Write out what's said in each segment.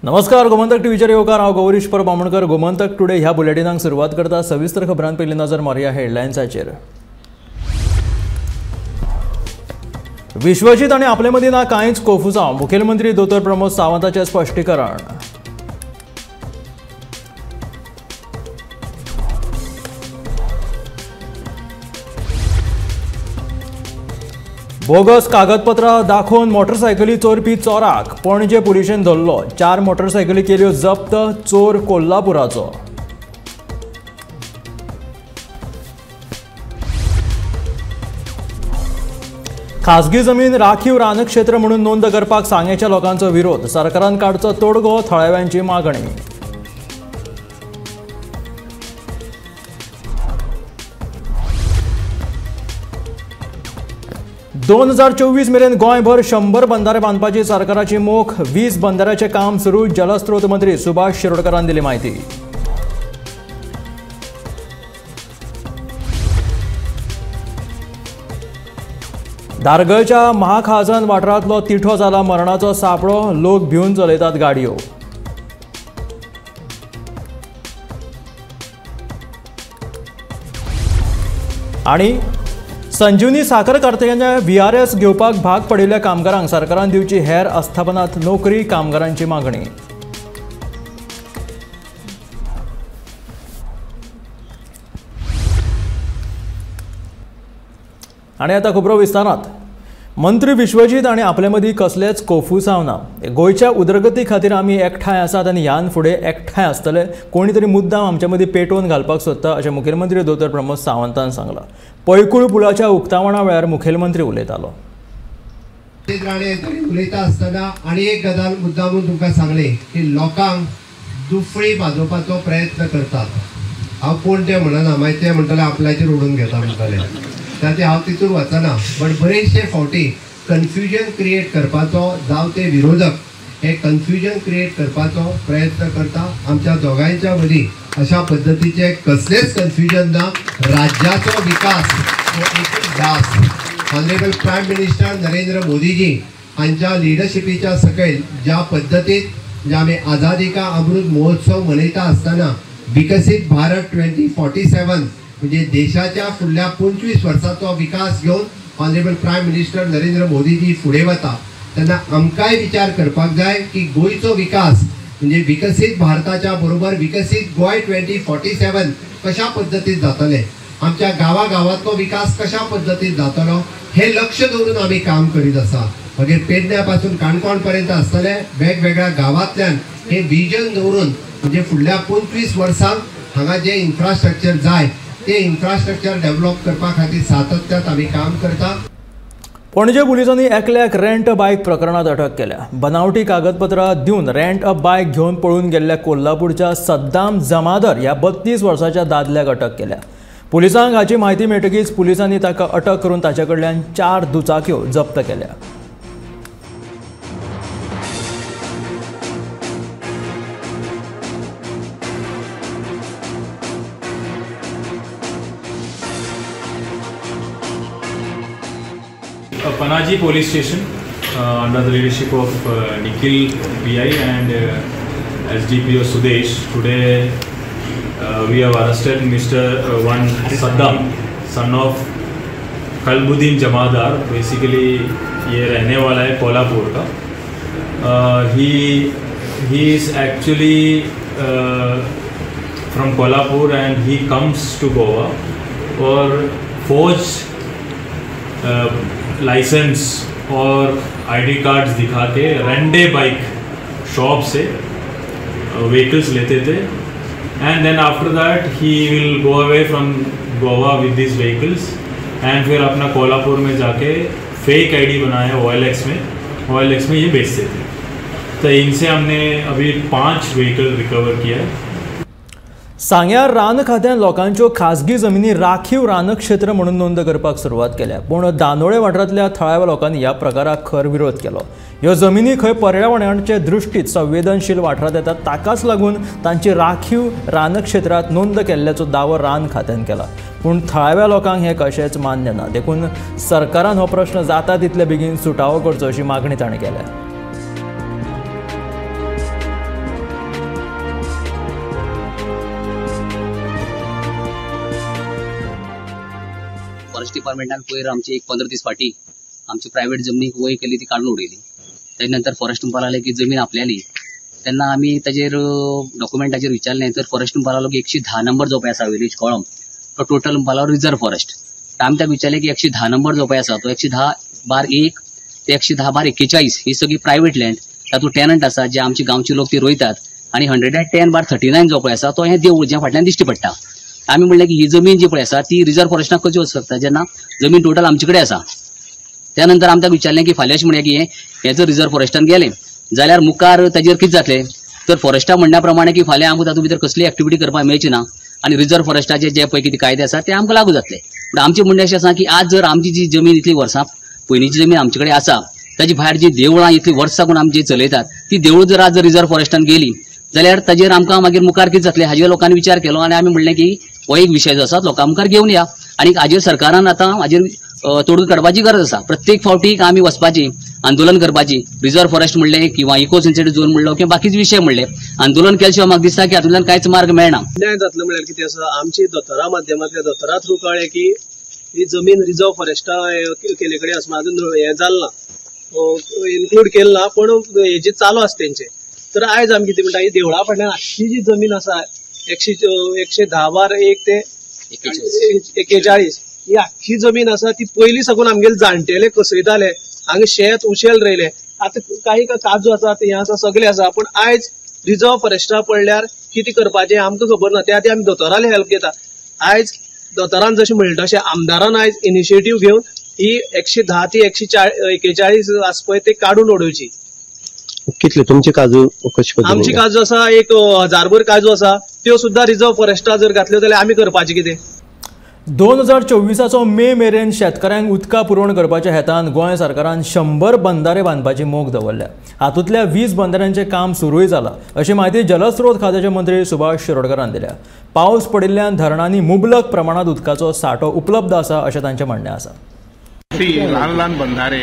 नमस्कार, गोमंतक टीव्हीचेर येवकार. हांव गौरीश परब आमोणकर. गोमंतक टुडे ह्या बुलेटिनाक सुरवात करता. सविस्तर खबरां पयलीं नजर मारुया हेडलायन्साचेर. विश्वजीत आनी आपले मदीं ना कांयच कोफुसांव, मुखेलमंत्री दोतोर प्रमोद सावंताचें स्पश्टीकरण. बोगस कागदपत्रां दाखोवन मोटरसायकली चोरपी चोराक पणजे पुलिशेन धरलो. 4 मोटरसायकली केल्यो जप्त, चोर कोल्हापुराचो. खासगी जमीन राखीव रानक्षेत्र म्हणून नोंद करपाक सांगेच्या लोकांचो विरोध. सरकारान काडचो तोडगो, थळाव्यांची मागणी. दोन 2024 मेरेन गोंयभर 100 बंधारे बांदपाची सरकाराची मोख. 20 बंधाऱ्याचें काम सुरू, जलस्रोत मंत्री सुभाष शिरोडकरान दिली म्हायती. धारगळच्या महाखाजन वाठारांतलो तिठो जाला मरणाचो सापळो, लोक भिवन चलयतात गाडयो. आनी संजीवनी साखर कारखान्याच्या व्हीआरएस घेवपाक भाग पडिल्ल्या कामगारांक सरकारान दिवची हेर आस्थापनांत नोकरी, कामगारांची मागणी. आनी आतां खबरो विस्तारांत. मंत्री विश्वजीत आनी आपले मदीं कसलेच कोफुसांव ना. गोंयच्या उदरगती खातीर आमी एकठांय आसात आनी ह्यान फुडें एकठांय आसतले. कोणी तरी मुद्दाम आमचे मदीं पेटोवन घालपाक सोदता अशें मुखेलमंत्री दोतोर प्रमोद सावंतान सांगलां. पैकूळ पुलाच्या उक्तावणा वेळार मुखेलमंत्री उलयतालो. उलयता आसतना आनी एक गजाल मुद्दामून तुमकां सांगली की लोकांक दुफळी बाजोवपाचो प्रयत्न करतात. हांव कोण तें म्हणना, मागीर ते म्हणटले आपल्याचेर उडोवन घेता म्हणटले, ताचे हांव तितून वचना. बट बरेचशे फावटी कन्फ्युजन क्रिएट करपाचो, जावं ते विरोधक हे कन्फ्युजन क्रिएट करपाचो प्रयत्न करता. आमच्या दोगांयच्या मदीं अशा पद्दतीचे कसलेच कन्फ्युजन ना. राज्याचो विकास हो एकूच ध्यास. ऑनरेबल प्रायम मिनिस्टर नरेंद्र मोदीजी हांच्या लिडरशिपीच्या सकयल ज्या पद्दतीत जे आमी आझादी का अमृत महोत्सव मनयता आसतना विकसीत भारत 2047 म्हणजे देशाच्या फुडल्या 25 वर्सांचो विकास घेवन ऑनरेबल प्रायम मिनिस्टर नरेंद्र मोदीजी फुडें वता तेन्ना आमकांय विचार करपाक जाय की गोंयचो विकास म्हणजे विकसीत भारताच्या बरोबर विकसीत गोंय 2047 कशा पद्दतीन जातलें, आमच्या गांवागांवांतलो विकास कशा पद्दतीन जातलो हे लक्ष दवरून आमी काम करीत आसा. मागीर पेडण्या पासून काणकोण पर्यंत आसतले वेगवेगळ्या गांवांतल्यान हे विजन दवरून म्हणजे फुडल्या 25 वर्सांक हांगा जें इन्फ्रास्ट्रक्चर जाय ते इन्फ्रास्ट्रक्चर डेव्हलप करपा खातीर सातत्यात आमी काम करता. पणजे पुलिसांनी एकल्याक रेंट अ बायक प्रकरणांत अटक केल्या. बनावटी कागदपत्रां दिवन रेंट अ बायक घेवन पळून गेल्ल्या कोल्हापूरच्या सद्दाम जमादर ह्या 32 वर्साच्या दादल्याक अटक केल्या. पुलिसांक हाची म्हायती मेळटकीच पुलिसांनी ताका अटक करून ताचे कडल्यान 4 दुचाक्यो जप्त केल्या. Panaji police station under the leadership of Nikhil PI and SDPO Sudesh, today we have arrested Mr. One Saddam, son of Kalbuddin Jamadar. Basically ये रहने वाला है कोल्हापुर का. He is actually from Kolhapur and he comes to Goa और फौज licence और ID cards दिखा K रेंडे bike shop से vehicles लेते थे and then after that he will go away from Goa with this vehicles and फिर अपना कोल्हापुर में जाके fake ID बनाया OLX में ये बेचते थे. तो इनसे हमने अभी 5 व्हीकल रिकवर किया है. सांग्यार रान खात्यान लोकांच्यो खासगी जमिनी राखीव रानक्षेत्र म्हणून नोंद करपाक सुरवात केल्या. पूण दानोळे वाठारांतल्या थळाव्या लोकांनी ह्या प्रकाराक खर विरोध केलो. ह्यो जमिनी खंय पर्यावरणाचे दृश्टीत संवेदनशील वाठारांत येतात, ताकाच लागून तांची राखीव रानक्षेत्रांत नोंद केल्ल्याचो दावो रान खात्यान केला. पूण थळाव्या लोकांक हें कशेंच मान्य ना. देखून सरकारान हो प्रश्न जाता तितले बेगीन सुटावो करचो अशी मागणी ताणें केल्या. फॉरेस्ट डिपार्टमेंटान पयर आमची एक 15 दीस फाटी आमची प्रायव्हेट जमनीक वय केली ती काडून उडयली. तेजे नंतर फॉरेस्ट म्हणपाक लागले की जमीन आपल्याली. तेन्ना आमी ताजेर डॉक्युमेंटाचेर विचारलें तर फॉरेस्ट म्हणपाक लागलो की 110 नंबर जो पळय आसा विलेज कळम तो टोटल म्हणपाक लागलो रिजर्व फॉरेस्ट. आमी ताका विचारलें की 110 नंबर जो पळय आसा तो 110/1 ते 110/41 ही सगळी प्रायव्हेट लँड, तातूंत टेनंट आसा जे आमची गांवची लोक ती रोयतात आनी 110/39 जो पळय आसा तो हें देवूळ जें फाटल्यान दिश्टी पडटा. आमी म्हणलें की ही जमीन जी पळय आसा ती रिजर्व फॉरेस्टाक कशी वचूंक शकता जेन्ना जमीन टोटल आमचे कडेन आसा. त्या नंतर आमी ताका विचारलें की फाल्यां अशें म्हणया की हें जर रिजर्व फॉरेस्टान गेलें जाल्यार मुखार ताजेर कितें जातलें तर फॉरेस्टा म्हणण्या प्रमाणे की फाल्यां आमकां तातूंत भितर कसली एक्टिविटी करपाक मेळची ना आनी रिजर्व फॉरेस्टाचे जे पळय कितें कायदे आसा ते आमकां लागू जातले. पूण आमचें म्हणणें अशें आसा की आज जर आमची जी जमीन इतली वर्सां पयलींची जमीन आमचे कडेन आसा ताजी भायर जी देवळां इतली वर्सां साकून आमी जी चलयतात ती देवळां जर आज रिजर्व फॉरेस्टान गेली जाल्यार ताजेर आमकां मागीर मुखार कितें जातलें हाजेर लोकांनी विचार केलो आनी आमी म्हणलें की हो एक विशय जो आसा लोकां मुखार घेवन या आनी हाजेर सरकारान आतां हाजेर तोडून काडपाची गरज आसा. प्रत्येक फावटी आमी वचपाची आंदोलन करपाची, रिजर्व फॉरेस्ट म्हणलें किंवा इको सेन्सिटीव झोन म्हणलो किंवा बाकीचे विशय म्हणले आंदोलन केल्या शिवाय म्हाका दिसता की हातूंतल्यान कांयच मार्ग मेळना. अन्याय जातलो म्हणल्यार कितें आसा, आमची दोतोरा माध्यमांतल्या दोतोरा थ्रू कळ्ळें की ही जमीन रिजर्व फॉरेस्टा केले कडेन आसा, अजून हें जालें ना, इन्क्लूड केलें ना, पूण हेजे चालू आसा तेंचे. तर आयज आमी कितें म्हणटा, ही देवळा फाटल्यान आख्खी जी जमीन आसा 110/1 ते 41 ही आख्खी जमीन आसा ती पयलीं साकून आमगेले जाणटेले कसयताले, हांगा शेत उशेल रोयले, आतां काही काजू आसा हें आसा सगळें आसा, पूण आयज रिजर्व फॉरेस्टा पडल्यार कितें करपाचें आमकां खबर ना. त्या खातीर आमी दोतोराले हेल्प घेता. आयज दोतोरान जशें म्हणलें तशें आमदारान आयज इनिशिएटीव घेवन ही 110 ते 141 आसा पळय ते काडून उडोवची. कितले तुमचे काजू कशी? आमची काजू आसा 1000 काजू आसा, त्यो सुद्दां रिजर्व फॉरेस्टा जर घातल्यो जाल्यार आमी करपाचें कितें? 2024चो मे मेरेन शेतकऱ्यांक उदका पुरवण करपाच्या हेतान गोंय सरकारान 100 बंधारे बांदपाची मोख दवरल्या. हातूंतल्या 20 बंधाऱ्यांचें काम सुरूय जालां अशी म्हायती जलस्रोत खात्याचे मंत्री सुभाष शिरोडकरान दिल्या. पावस पडिल्ल्यान धरणांनी मुबलक प्रमाणांत उदकाचो सांठो उपलब्ध आसा अशें तांचें म्हणणें आसा. ल्हान ल्हान बंधारे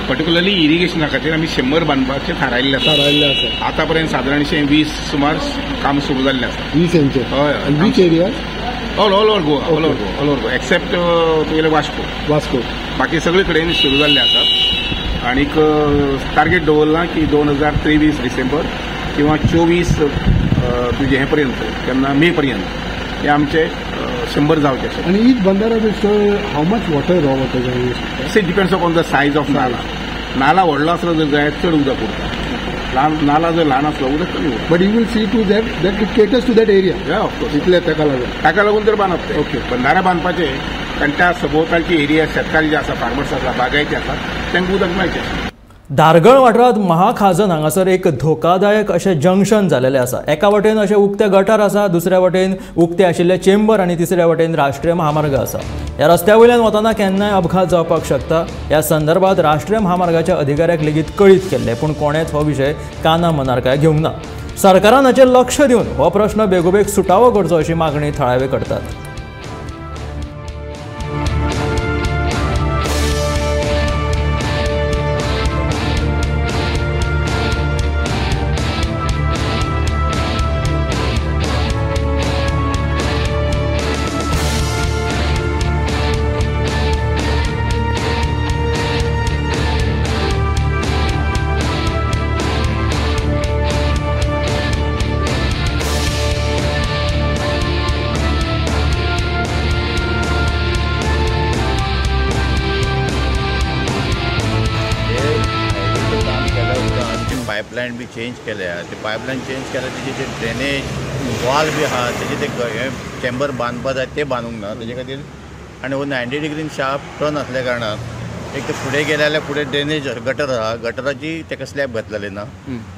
पर्टिक्युलरली इरिगेशना खातीर आमी 100 बांदपाचे थारायल्ले आसा. आतापर्यंत सादारणशे 20 सुमार काम सुरू जाल्लें आसा. 20 हेंचे? हय. Which area? All over Goa, all over Goa except तुगेले वास्को, बाकी सगळे कडेन सुरू जाल्ले आसात. आनीक टार्गेट दवरलां की 2023 डिसेंबर किंवा 24 तुजें हें पर्यंत केन्ना मे पर्यंत हे आमचे 100 जावचे. आनी ईच बंधारा how much water raw water? It depends upon the size of nala. नाला व्हडलो आसलो जर जाल्यार चड उदक उरता, ल्हान नाला जर ल्हान आसलो उदक कमी उरता. But you will see to that that it caters to that area. Of course, इतले ताका लागून, ताका लागून तर बांदप ते. ओके, बंधारा बांदपाचे कारण त्या सभोवतालची एरिया शेतकार जे आसा, फार्मर्स आसा, बागायती आसा, तांकां उदक मेळचें. धारगळ वाठारांत महाखाजन हांगासर एक धोकादायक अशें जंक्शन जालेलें आसा. एका वटेन अशें उक्तें गटार आसा, दुसऱ्या वटेन उक्तें आशिल्लें चेंबर आनी तिसऱ्या वटेन राष्ट्रीय महामार्ग आसा. ह्या रस्त्या वयल्यान वतना केन्नाय अपघात जावपाक शकता. ह्या संदर्भात राष्ट्रीय महामार्गाच्या अधिकाऱ्याक लेगीत कळीत केल्लें, पूण कोणेच हो विशय काना मनार काय घेवंक ना. सरकारान हाचेर लक्ष दिवन हो प्रश्न बेगोबेग सुटावो करचो अशी मागणी थळावे करतात. पायपलायन बी चेंज केल्या, ते पायपलायन चेंज केल्या, तेजे जे ड्रेनेज वॉल बी आहा तेजे ते हे चेंबर बांदपा जाय ते बांदूंक ना तेजे खातीर. आनी हो 90 डिग्रीन शार्प टर्न आसल्या कारणान एक तर फुडें गेले जाल्यार फुडें ड्रेनेज गटर आहा, गटराची तेका स्लॅब घातलेली ना,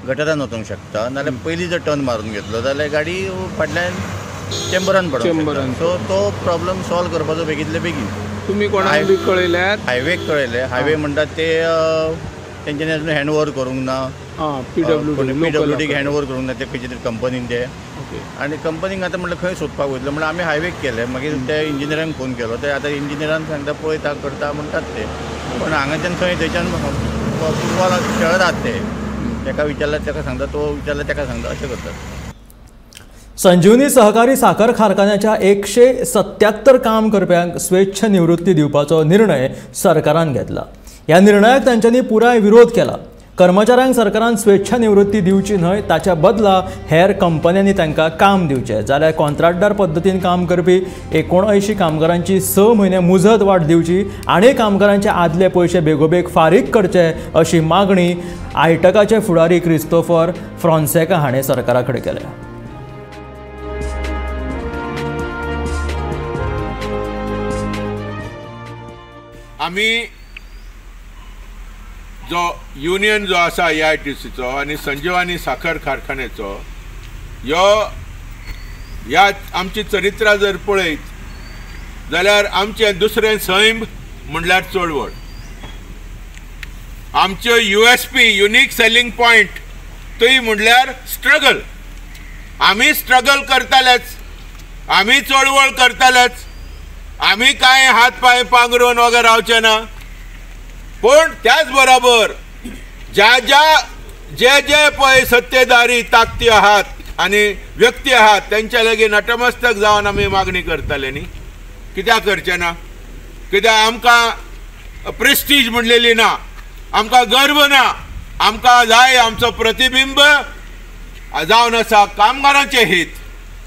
गटरान वचूंक शकता. नाजाल्यार पयलीं जर टर्न मारून घेतलो जाल्यार गाडी फाटल्यान चेंबरान पडूंक. सो तो प्रॉब्लम सॉल्व करपाचो बेगींतले बेगीन. तुमी कोणाक बी कळयल्यात? हायवेक कळयलें. हायवे म्हणटात ते तेंच्यांनी अजून हँड ओवर करूंक ना, पीडब्ल्यूडीक हँड ओवर करूंक ना ते खंयच्या तरी कंपनीन ते. आनी कंपनीक आतां म्हणल्यार खंय सोदपाक वयतलो म्हणल्यार आमी हायवेक केले, मागीर ते इंजिनियरांक फोन केलो, ते आतां इंजिनियरान सांगता पळयता करता म्हणटात ते, पूण हांगाच्यान खंय थंयच्यान फुटबॉल खेळत आहात ते, तेका विचारल्यार तेका सांगता, तो विचारल्यार तेका सांगता, अशें करतात. संजीवनी सहकारी साखर कारखान्याच्या 177 काम करप्यांक स्वेच्छ निवृत्ती दिवपाचो निर्णय सरकारान घेतला. ह्या निर्णयाक तांच्यांनी पुराय विरोध केला. कर्मचाऱ्यांक सरकारान स्वेच्छा निवृत्ती दिवची न्हय, ताच्या बदला हेर कंपन्यांनी तांकां काम दिवचें. जाल्यार कॉन्ट्रॅक्टदार पद्दतीन काम करपी 79 कामगारांची 6 म्हयने मुजत वाड दिवची आनी कामगारांचे आदले पयशे बेगोबेग फारीक करचे अशी मागणी आयटकाचे फुडारी क्रिस्तोफर फ्रॉन्सेका हाणें सरकारा कडेन केल्या. आमी जो युनियन जो आसा AITCचो आनी संजीवनी साखर कारखान्याचो ह्यो ह्या आमची चरित्रां जर पळयत जाल्यार आमचें दुसरें सैम म्हणल्यार चळवळ. आमच्यो USP unique selling point ती म्हणल्यार स्ट्रगल. आमी स्ट्रगल करतालेच, आमी चळवळ करतालेच, आमी कांय हात पांय पांगरून वगैरे रावचे ना. पूण त्याच बरोबर ज्या ज्या जे जे पळय सत्तेदारी ताकदी आहात आनी व्यक्ती आहात तेंच्या लागीं नतमस्तक जावन आमी मागणी करताले न्ही. कित्याक करचे ना? कित्याक आमकां प्रेस्टीज म्हणलेली ना, आमकां गर्व ना, आमकां जाय आमचो प्रतिबिंब जावन आसा कामगारांचें हित.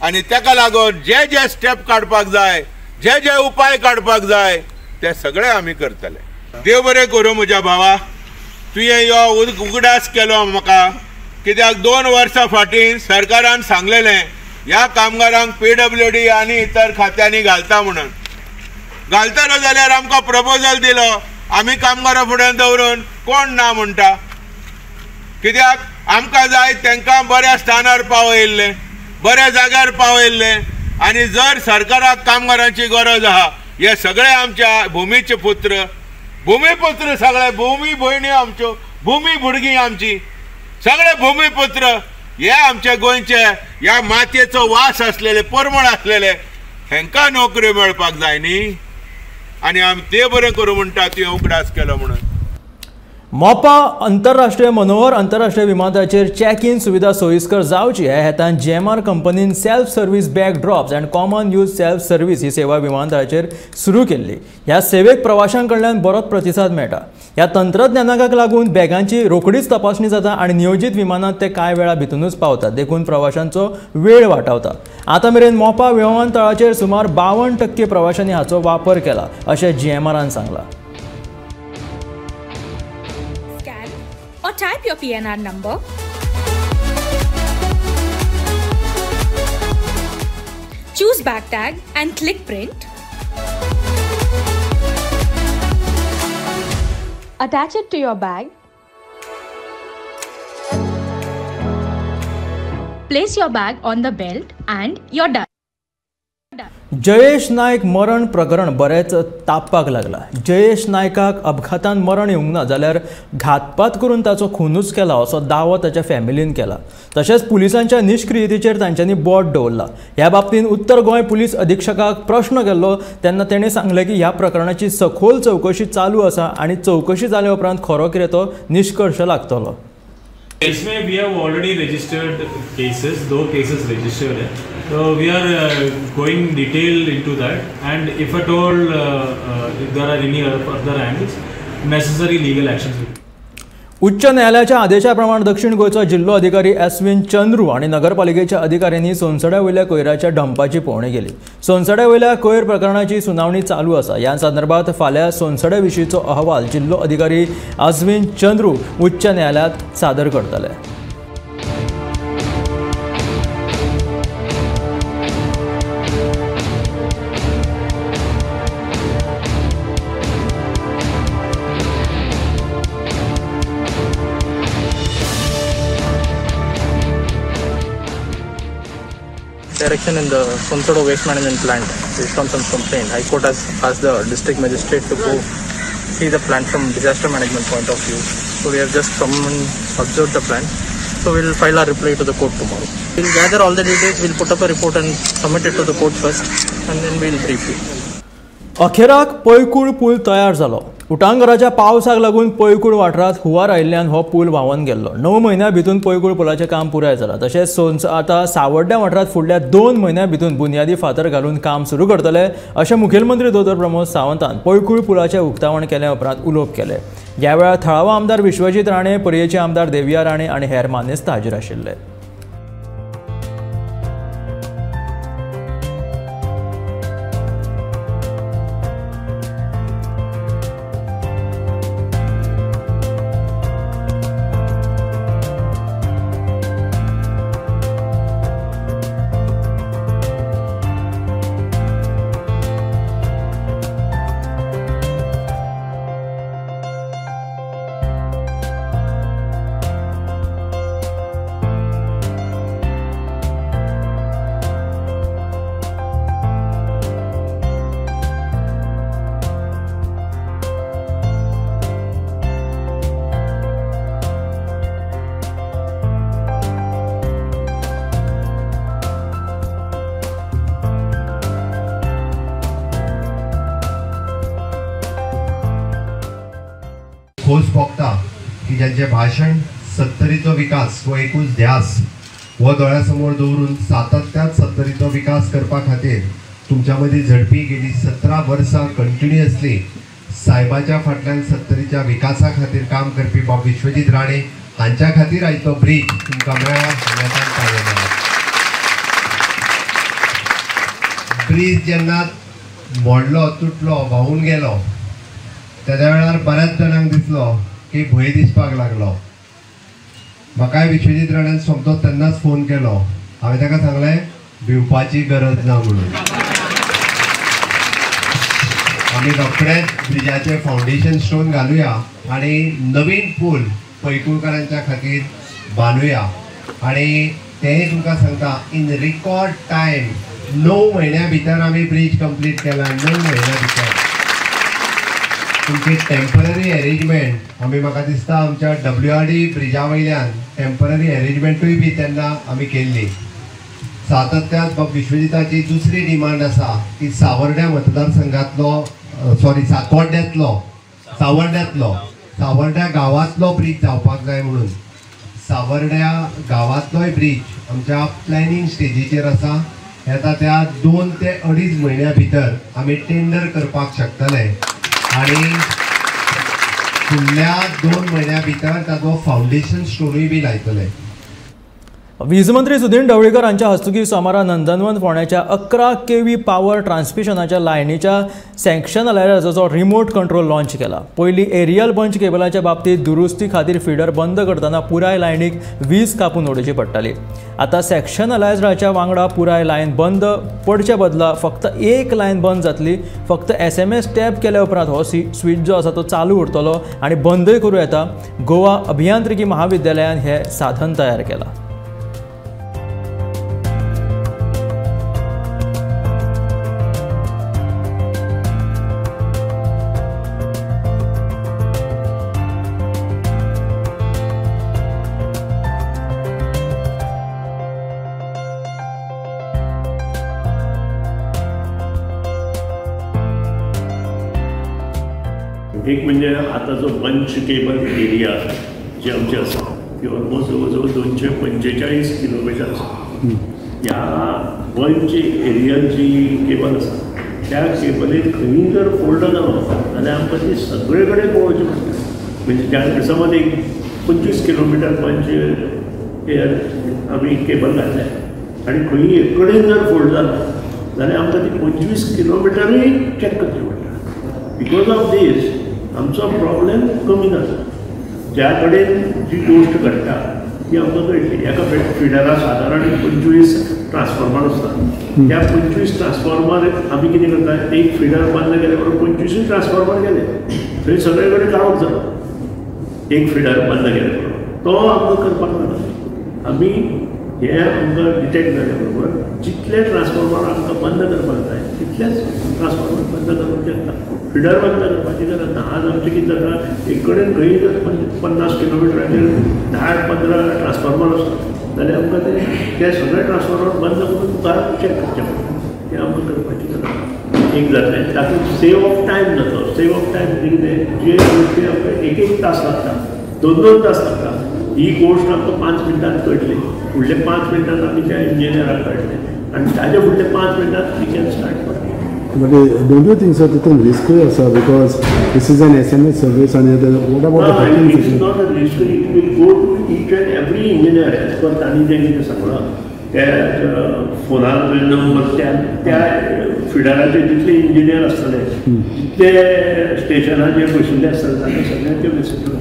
आनी तेका लागून जे जे स्टेप काडपाक जाय, जे जे उपाय काडपाक जाय ते सगळे आमी करतले. देव बरें करूं म्हज्या भावा, तुवें यो उगडास केलो म्हाका. कित्याक 2 वर्सां फाटीं सरकारान सांगलेलें ह्या कामगारांक PWD आनी इतर खात्यांनी घालता म्हणून. घालतलो जाल्यार आमकां प्रपोजल दिलो, आमी कामगारां फुड्यान दवरून कोण ना म्हणटा. कित्याक आमकां जाय तांकां बऱ्या स्थानार पावयल्लें, बऱ्या जाग्यार पावयल्लें. आनी जर सरकाराक कामगारांची गरज आहा, हे सगळे आमच्या भुमीचे पुत्र, भुमीपुत्र, सगळे भूमी भयणी आमच्यो, भूमी भुरगीं आमची, सगळे भूमिपुत्र हे आमच्या गोंयचे ह्या मातयेचो वास आसलेले, परमळ आसलेले, हेंकां नोकऱ्यो मेळपाक जाय न्ही. आनी आमी ते बरें करूं म्हणटा तुवें उगडास केलो म्हणून. मोपा आंतरराष्ट्रीय मनोहर आंतरराष्ट्रीय विमानतळाचेर चॅक इन सुविधा सोयीस्कर जावची ह्या हेतान GMR कंपनीन self service bag drops and common use self service ही सेवा विमानतळाचेर सुरू केल्ली. ह्या सेवेक प्रवाशां कडल्यान बरोच प्रतिसाद मेळटा. ह्या तंत्रज्ञानाक लागून बॅगांची रोखडीच तपासणी जाता आनी नियोजीत विमानांत ते कांय वेळा भितूनच पावतात, देखून प्रवाशांचो वेळ वाटावता. आतां मेरेन मोपा विमानतळाचेर सुमार 52% प्रवाशांनी हाचो वापर केला अशें GMRन सांगलां. Or type your PNR number. Choose bag tag and click print. Attach it to your bag. Place your bag on the belt and you're done. Jayesh Naik मरण प्रकरण बरेंच तापपाक लागला. जयेश नायकाक अपघातान मरण येवंक ना जाल्यार घातपात करून ताचो खुनूच केला असो दावो ताच्या फॅमिलीन केला. तशेंच पुलिसांच्या निश्क्रियतेचेर तांच्यांनी बोट दवरला. ह्या बाबतींत उत्तर गोंय पुलीस अधिक्षकाक प्रश्न केल्लो तेन्ना तेणें सांगलें की ह्या प्रकरणाची सखोल चवकशी चालू आसा आनी चवकशी जाल्या उपरांत खरो कितें तो निश्कर्श लागतलो. इसमें we have already registered cases, 2 cases registered Hai, so we are going detailed into that and if at all if there are any other angles, necessary legal actions will be. उच्च न्यायालयाच्या आदेशा प्रमाण दक्षिण गोंयचो जिल्लो अधिकारी एसविन चंद्रू आनी नगरपालिकेच्या अधिकाऱ्यांनी सोनसड्या वयल्या कोयराच्या डंपाची पळोवणी केली. सोनसड्या वयल्या कोयर प्रकरणाची सुनावणी चालू आसा. ह्या संदर्भात फाल्यां सोनसड्या विशींचो अहवाल जिल्लो अधिकारी अश्विन चंद्रू उच्च न्यायालयांत सादर करतले. Direction in the Sonsodo waste management plant based on some complaint. High Court has asked the district magistrate to go see the plant from disaster management point of view. So we have just come and observed the plant. So we will file our reply to the court tomorrow. We will gather all the details, we will put up a report and submit it to the court first and then we will brief you. अखेराक पैकूळ पूल तयार जालो. उटांगराच्या पावसाक लागून पैकूळ वाठारांत हुंवार आयिल्ल्यान हो पूल व्हांवन गेल्लो. 9 म्हयन्यां भितून पैकूळ पुलाचें काम पुराय जालां. तशेंच आतां सावड्ड्या वाठारांत फुडल्या 2 म्हयन्यां भितून बुन्यादी फातर घालून काम सुरू करतले अशें मुखेलमंत्री दोतोर प्रमोद सावंतान पैकूळ पुलाचें उक्तावण केले उपरांत उलोवप केलें. ह्या वेळार थळावो आमदार विश्वजीत राणे, पर्येचे आमदार देविया राणे आनी हेर मानेस्त हाजीर आशिल्ले. खोस भोगता की ज्यांचे भाशण सत्तरीचो विकास हो एकूच ध्यास हो दोळ्यासमोर दवरून सातत्यात सत्तरीचो विकास करपा खातीर तुमच्या मदीं झडपी गेली 17 वर्सां कंटिन्युअसली सायबाच्या फाटल्यान सत्तरीच्या विकासा खातीर काम करपी बाब विश्वजीत राणे हांच्या खातीर आयज तो ब्रीज तुमकां मेळ्ळा. ब्रीज जेन्ना मोडलो, तुटलो, व्हांवून गेलो तेद्या वेळार बऱ्याच जाणांक दिसलो की भंय दिसपाक लागलो. म्हाकाय विश्वजीत राण्यान सोमतो तेन्नाच फोन केलो. हांवें ताका सांगलें भिवपाची गरज ना म्हणून. आमी रोखडेच ब्रिजाचें फावंडेशन स्टोन घालुया आनी नवीन पूल पैकूळकारांच्या खातीर बांदुया. आनी तेंय तुमकां सांगता, इन रिकॉर्ड टायम 9 म्हयन्या भितर आमी ब्रीज कंप्लीट केला. 9 म्हयन्या भितर तुमची टेम्पररी अरेंजमेंट आमी म्हाका दिसता आमच्या WRD ब्रिजा वयल्यान टेम्पररी अरेंजमेंटूय बी तेन्ना आमी केल्ली. सातत्यात बाब विश्वजिताची दुसरी डिमांड आसा की सावर्ड्या मतदारसंघातलो सॉरी साकोड्ड्यांतलो सावर्ड्या गांवांतलो ब्रीज जावपाक जाय म्हणून. सावर्ड्या गांवांतलोय ब्रीज आमच्या प्लॅनिंग स्टेजीचेर आसा. येता त्या 2 ते 2.5 म्हयन्या भितर आमी टेंडर करपाक शकतले आनी फुडल्या 2 म्हयन्या भितर ताचो फावंडेशन स्टोनूय बी लायतले. वीज मंत्री सुदीन ढवळीकर हांच्या हस्तुकी सोमारा नंदनवन फोंड्याच्या 11 kV power ट्रान्समिशनाच्या लायनीच्या सँक्शन अलायझराचो रिमोट कंट्रोल लॉन्च केला. पयलीं एरियल बंच केबलाच्या बाबतींत दुरुस्ती खातीर फिडर बंद करतना पुराय लायनीक वीज कापून उडोवची पडटाली. आतां सँक्शन अलायझराच्या वांगडा पुराय लायन बंद पडचे बदला फक्त एक लायन बंद जातली. फक्त SMS tap केल्या उपरांत हो स्विच जो आसा तो चालू उरतलो आनी बंदय करूं येता. गोवा अभियांत्रिकी महाविद्यालयान हें साधन तयार केलां. एक म्हणजे आता जो बंच केबल एरिया जी आमची आसा ती ऑलमोस्ट जवळ जवळ 245 किलोमिटर आसा. ह्या बंच एरियान जी केबल आसा त्या केबलीन खंय जर फोल्ड जालो जाल्यार आमकां ती सगळे कडेन पळोवची पडटा. म्हणजे ज्या समज एक 25 किलोमिटर बंच एयर आमी केबल घातल्या आनी खंय एक कडेन जर फोल्ड जालो जाल्यार आमकां ती 25 किलोमिटरूय चॅक करची पडटा. Because of these आमचो प्रॉब्लेम कमी जाता. ज्या कडेन जी गोश्ट घडटा ती आमकां कळटली. एका फिडरा सादारण 25 ट्रान्सफॉर्मर आसता. त्या 25 ट्रान्सफॉर्मर आमी कितें करता, एक फिडर बंद केले बरोबर 25 ट्रान्सफॉर्मर गेले, थंय सगळे कडेन काळोख जालो. एक फिडर बंद केले बरोबर तो आमकां करपाक नाका. आमी हे आमकां डिटेक्ट जाले बरोबर जितले ट्रान्सफॉर्मर आमकां बंद करपाक जाय तितलेच ट्रान्सफॉर्मर बंद करूंक शकता. फिडर बंद करपाची गरज ना. आज आमचें कितें जाता, एक कडेन खंय जर 50 किलोमिटराचेर 10-15 ट्रान्सफॉर्मर आसता जाल्यार आमकां ते सगळे ट्रान्सफॉर्मर बंद करून मुखार चॅक करचें पडटा. तें आमकां करपाची गरज ना. एक जातलें तातूंत सेव ऑफ टायम जातलो. सेव ऑफ टायम म्हणजे कितें, जे गोश्टी आमकां एक एक तास लागता, 2 2 तास लागता, ही गोश्ट आमकां 5 मिनटांत कळटली. फुडले 5 मिनटांत आमी त्या इंजिनियराक कळटले आनी ताजे फुडले 5 मिनटांत we can start working. But don't you think sir तितून रिस्कूय आसा because this is an SMS service आनी what about the hacking? It is not a risk, it will go to each and every engineer as per तांणी जें कितें सांगलां त्या फोनार number त्या त्या फिडराचे जितले इंजिनियर आसतले जितले स्टेशनाचेर बशिल्ले आसतले तांकां सगळ्यांचे मेसेज.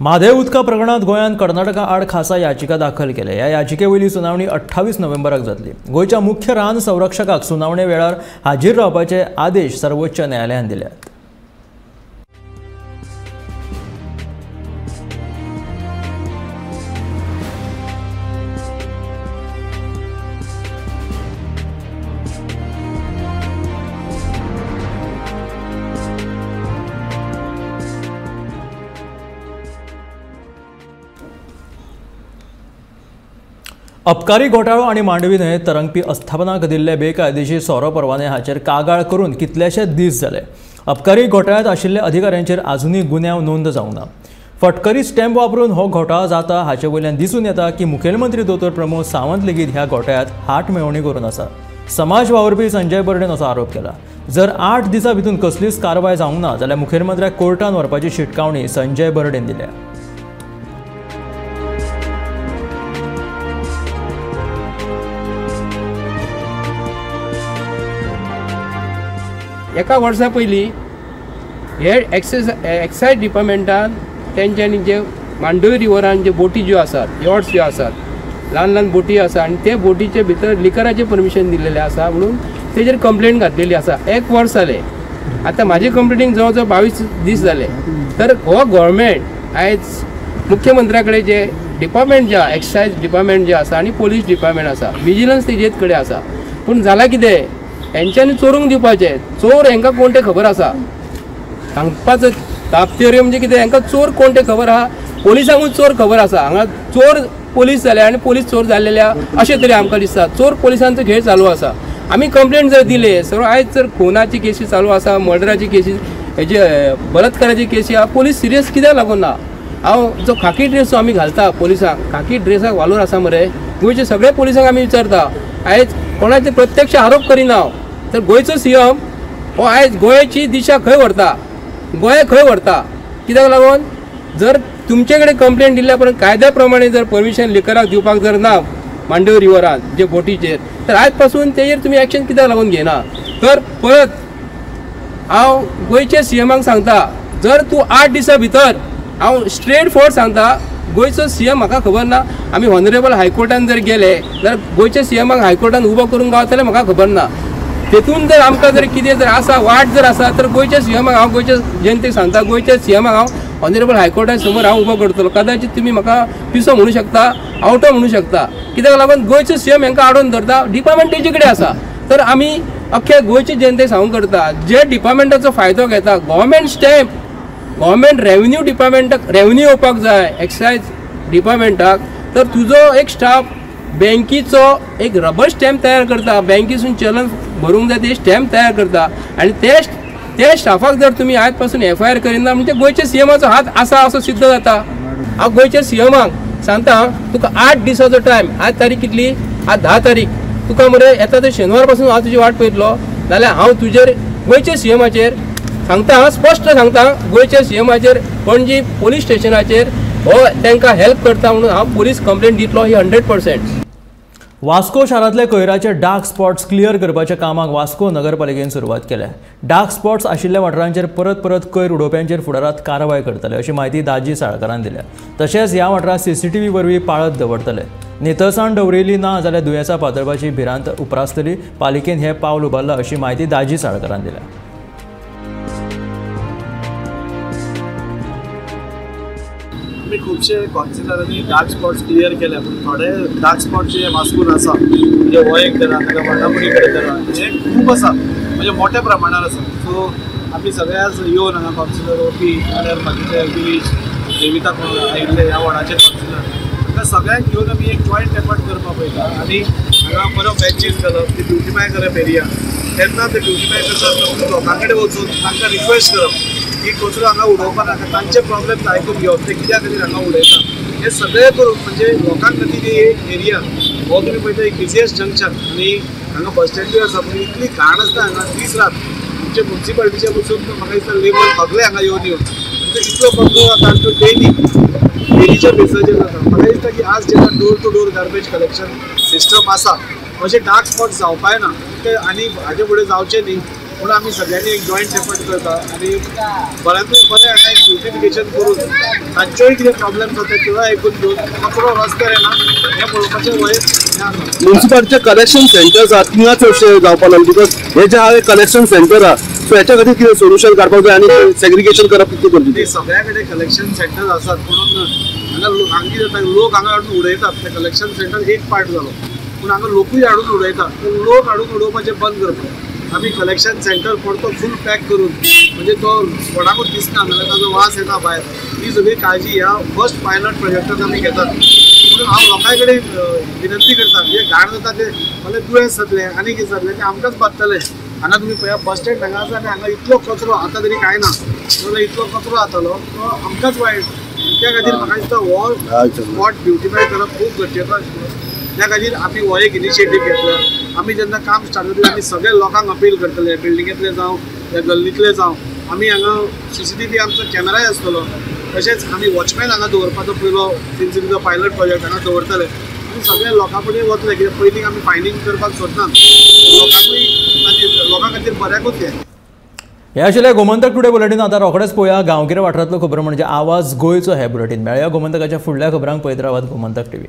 म्हादय उदका प्रकरणांत गोंयान कर्नाटका आड खासा याचिका दाखल केल्या. ह्या याचिके वयली सुनावणी 28 नोव्हेंबराक जातली. गोंयच्या मुख्य रान संरक्षकाक सुनावणे वेळार हाजीर रावपाचे आदेश सर्वोच्च न्यायालयान दिल्यात. अबकारी घोटाळो आनी मांडवी न्हंयेत तरंगपी आस्थापनाक दिल्ले बेकायदेशीर सोरो परवाने हाचेर कागाळ करून कितलेशे दीस जाले. अबकारी घोटाळ्यांत आशिल्ल्या अधिकाऱ्यांचेर आजुनूय गुन्यांव नोंद जावंक ना. फटकरी स्टॅम्प वापरून हो घोटाळो जाता हाचे वयल्यान दिसून येता की मुखेलमंत्री दोतोर प्रमोद सावंत लेगीत ह्या घोटाळ्यांत हात मेळोवणी करून आसा. समाज वावुरपी संजय बर्डेन असो आरोप केला. जर 8 दिसां भितर कसलीच कारवाय जावंक ना जाल्यार मुखेलमंत्र्याक कोर्टान व्हरपाची शिटकावणी संजय बर्डेन दिल्या. एका वर्सा पयलीं हे एक्सायज डिपार्टमेंटान तेंच्यांनी जे मांडवी रिवरान जे बोटी ज्यो आसात, यॉट्स ज्यो आसात, ल्हान ल्हान बोटी आसा आनी ते बोटीचे भितर लिकराचें परमिशन दिल्लेलें आसा म्हणून तेजेर कंप्लेन घातलेली आसा. 1 वर्स जालें आतां म्हाजे कंप्लेनीक जवळ जवळ 22 दीस जाले. तर हो गव्हर्मेंट आयज मुख्यमंत्र्या कडेन जे डिपार्टमेंट जे आसा, एक्सायज डिपार्टमेंट जे आसा आनी पोलीस डिपार्टमेंट आसा, विजिलन्स तेजेच कडेन आसा. पूण जालां कितें, हेंच्यांनी चोरूंक दिवपाचें. चोर हेंकां कोण तें खबर आसा, सांगपाचो तात्पर्य म्हणजे कितें, हेंकां चोर कोण तें खबर आहा, पोलिसांकूय चोर खबर आसा. हांगा चोर पोलीस जाले आनी पोलीस चोर जाल्लेले आहा अशें तरी आमकां दिसता. चोर पोलिसांचो खेळ चालू आसा. आमी कंप्लेन जर दिले सर, आयज जर खुनाची केसी चालू आसा, मर्डराची केसी, हेजे बलात्काराची केसी आहा, पोलीस सिरियस कित्याक लागून ना? हांव जो खाकी ड्रेस जो आमी घालता पोलिसांक, खाकी ड्रेसाक वालोर आसा मरे? गोंयचे सगळे पोलिसांक आमी विचारता, आयज कोणाचे प्रत्यक्ष आरोप करिना हांव, तर गोंयचो सीएम हो आयज गोंयची दिशा खंय व्हरता, गोंय खंय व्हरता? कित्याक लागून जर तुमचे कडेन कंप्लेन दिल्या उपरांत कायद्या प्रमाणे जर परमिशन लिकराक दिवपाक जर ना मांडवी रिवरान जे बोटीचेर, तर आयज पासून तेजेर तुमी एक्शन कित्याक लागून घेना? तर परत हांव गोंयच्या सीएमाक सांगता, जर तूं 8 दिसां भितर, हांव स्ट्रेट फॉरवर्ड सांगता, गोंयचो सीएम म्हाका खबर ना, आमी ऑनरेबल हायकोर्टान जर गेले जाल्यार गोंयच्या सीएमाक हायकोर्टान उबो करूंक गावतले जाल्यार म्हाका खबर ना. तेतून जर आमकां जर कितें जर आसा, वाट जर आसा, तर गोंयच्या सीएमाक हांव गोंयच्या जनतेक सांगता, गोंयच्या सीएमाक हांव ऑनरेबल हायकोर्टा समोर हांव उबो करतलो. कदाचित तुमी म्हाका पिसो म्हणू शकता, आवटो म्हणू शकता, कित्याक लागून गोंयचो सीएम हांकां आडोवन धरता, डिपार्टमेंट तेजे कडेन आसा. तर आमी अख्ख्या गोंयचे जनतेक सांगूंक करता, जे डिपार्टमेंटाचो फायदो घेता, गव्हर्मेंट स्टॅम्प, गव्हर्मेंट रेवेन्यू डिपार्टमेंटाक रेवेन्यू येवपाक जाय एक्सायज डिपार्टमेंटाक, तर तुजो एक स्टाफ बँकीचो एक रबर स्टॅम्प तयार करता, बँकीसून चलन भरूंक जाय ते स्टॅम्प तयार करता आनी ते स्टाफाक जर तुमी आयज पासून एफआयआर करिना म्हणजे गोंयच्या सीएमाचो हात आसा असो सिद्ध जाता. हांव गोंयच्या सीएमाक सांगता, तुका 8 दिसाचो टायम, आज तारीख कितली? आज 10 तारीख. तुका मरे येता ते शेनवार पासून हांव तुजी वाट पळयतलो, जाल्यार हांव तुजेर गोंयच्या सीएमाचेर सांगता, स्पश्ट सांगता, गोंयच्या सीएमाचेर पणजी पोलीस स्टेशनाचेर हो तांकां हेल्प करता म्हणून हांव पोलीस कंप्लेन दितलो ही 100%. वास्को शारांतले कोयराचे डार्क स्पॉट्स क्लियर करपाच्या कामाक वास्को नगरपालिकेन सुरवात केल्या. डार्क स्पॉट्स आशिल्ल्या वाठारांचेर परत परत कोयर उडोवप्यांचेर फुडारांत कारवाय करतले अशी म्हायती दाजी साळकारान दिल्या. तशेंच ह्या वाठारांत सीसीटीव्ही वरवीं पाळत दवरतले. नितळसाण दवरिल्ली ना जाल्यार दुयेंसां पातळपाची भिरांत उप्रासतली. पालिकेन हें पावल उबारलां अशी म्हायती दाजी साळकारान दिल्या. आमी खुबशे कावन्सिलरांनी डार्क स्पॉट्स क्लियर केले, पूण थोडे डार्क स्पॉट जे वास्कोन आसा, म्हणजे हो एक धरा, ताका वर्णापुरी कडेन धरा, हे खूब आसा, म्हणजे मोठ्या प्रमाणार आसा. सो आमी सगळे आज येवन हांगा कावन्सिलर ओपी नाल्यार बाकीचे गिरीश देविता कोण आयिल्ले ह्या वॉर्डाचे कावन्सिलर, तांकां सगळ्यांक घेवन आमी एक जॉयंट एफर्ट करपाक पळयता आनी हांगा हांगा बरो बेंचीस घालप, ती ब्युटिफाय करप एरिया. तेन्ना ते ब्युटिफाय करता लोकां कडेन वचून तांकां रिक्वेस्ट करप की कचरो हांगा उडोवपा नाका, तांचे प्रॉब्लेम आयकून घेवप, ते कित्या खातीर हांगा उडयता, हे सगळें करून म्हणजे लोकां खातीर एक एरिया हो तुमी पळयता एक बिजिएस्ट जंक्शन आनी हांगा बस स्टँडूय आसा, पूण इतली घाण आसता हांगा दीस रात. आमचे मुन्सिपालिटीचे वचून म्हाका दिसता लेबर सगळे हांगा येवन येवन इतलो कचरो जाता आनी तो डेली डेलीच्या बेसाचेर जाता. म्हाका दिसता की आज जेन्ना door to door garbage collection system आसा अशे डार्क स्पॉट जावपाय ना ते आनी हाजे फुडें जावचे न्ही म्हणून आमी सगळ्यांनी एक जॉयंट एफर्ट करता आनी बऱ्यांतले बरें हांगा एक ब्युटिफिकेशन करून तांच्योय कितें प्रॉब्लेम जाता त्यो आयकून घेवन कचरो रस्त्यार येना हें पळोवपाचें वय हें आसा. म्युन्सिपालिटीचे कलेक्शन सेंटर्स आहा थिंगा चडशे जावपाक लागले because हे जे आहा कलेक्शन सेंटर आहा सो हेच्या खातीर कितें सोल्युशन काडपाक जाय आनी सेग्रिगेशन करप कितें गरजेचें? सगळ्या कडेन कलेक्शन सेंटर्स आसात म्हणून हांगा हांगा कितें जाता लोक हांगा हाडून उडयतात. ते कलेक्शन सेंटर एक पार्ट जालो पूण हांगा लोकूय हाडून उडयतात, लोक हाडून उडोवपाचें बंद करपाक आमी कलेक्शन सेंटर परतो फूल पॅक करून म्हणजे तो कोणाकूच दिसना नाल्यार ताजो वास येता भायर, ही सगळी काळजी ह्या फर्स्ट पायलट प्रोजेक्टान आमी घेतात. म्हणून हांव लोकां कडेन विनंती करता जे घाण जाता ते मागीर दुयेंस जातलें आनी कितें जातलें तें आमकांच बादतलें. हांगा तुमी पळया बस स्टँड हांगा आसा आनी हांगा इतलो कचरो आतां तरी कांय ना जाल्यार इतलो कचरो जातालो तो आमकांच वायट. त्या खातीर म्हाका दिसता हो स्पॉट ब्युटिफाय करप खूब गरजेचो आशिल्लो. त्या खातीर आमी हो एक इनिशिएटीव घेतला. आमी जेन्ना काम स्टार्ट जातलें आमी सगळे लोकांक अपील करतले, बिल्डिंगेंतले जावं या गल्लींतले जावं, आमी हांगा CCTV आमचो कॅमेराय आसतलो, तशेंच आमी वॉचमॅन हांगा दवरपाचो पयलो since it is a pilot project हांगा दवरतले आनी सगळे लोकां कडेन वतले कित्याक पयलीं आमी फायनींग करपाक सोदना, लोकांकूय लोकां खातीर बऱ्याकूच हें. हे आशिल्लें गोमंतक टुडे बुलेटीन. आतां रोखडेंच पळोवया गांवगिऱ्या वाठारांतल्यो खबरो म्हणजे आवाज गोंयचो हे बुलेटीन. मेळया गोमंतकाच्या फुडल्या खबरांक. पळयत रावात गोमंतक टीव्ही.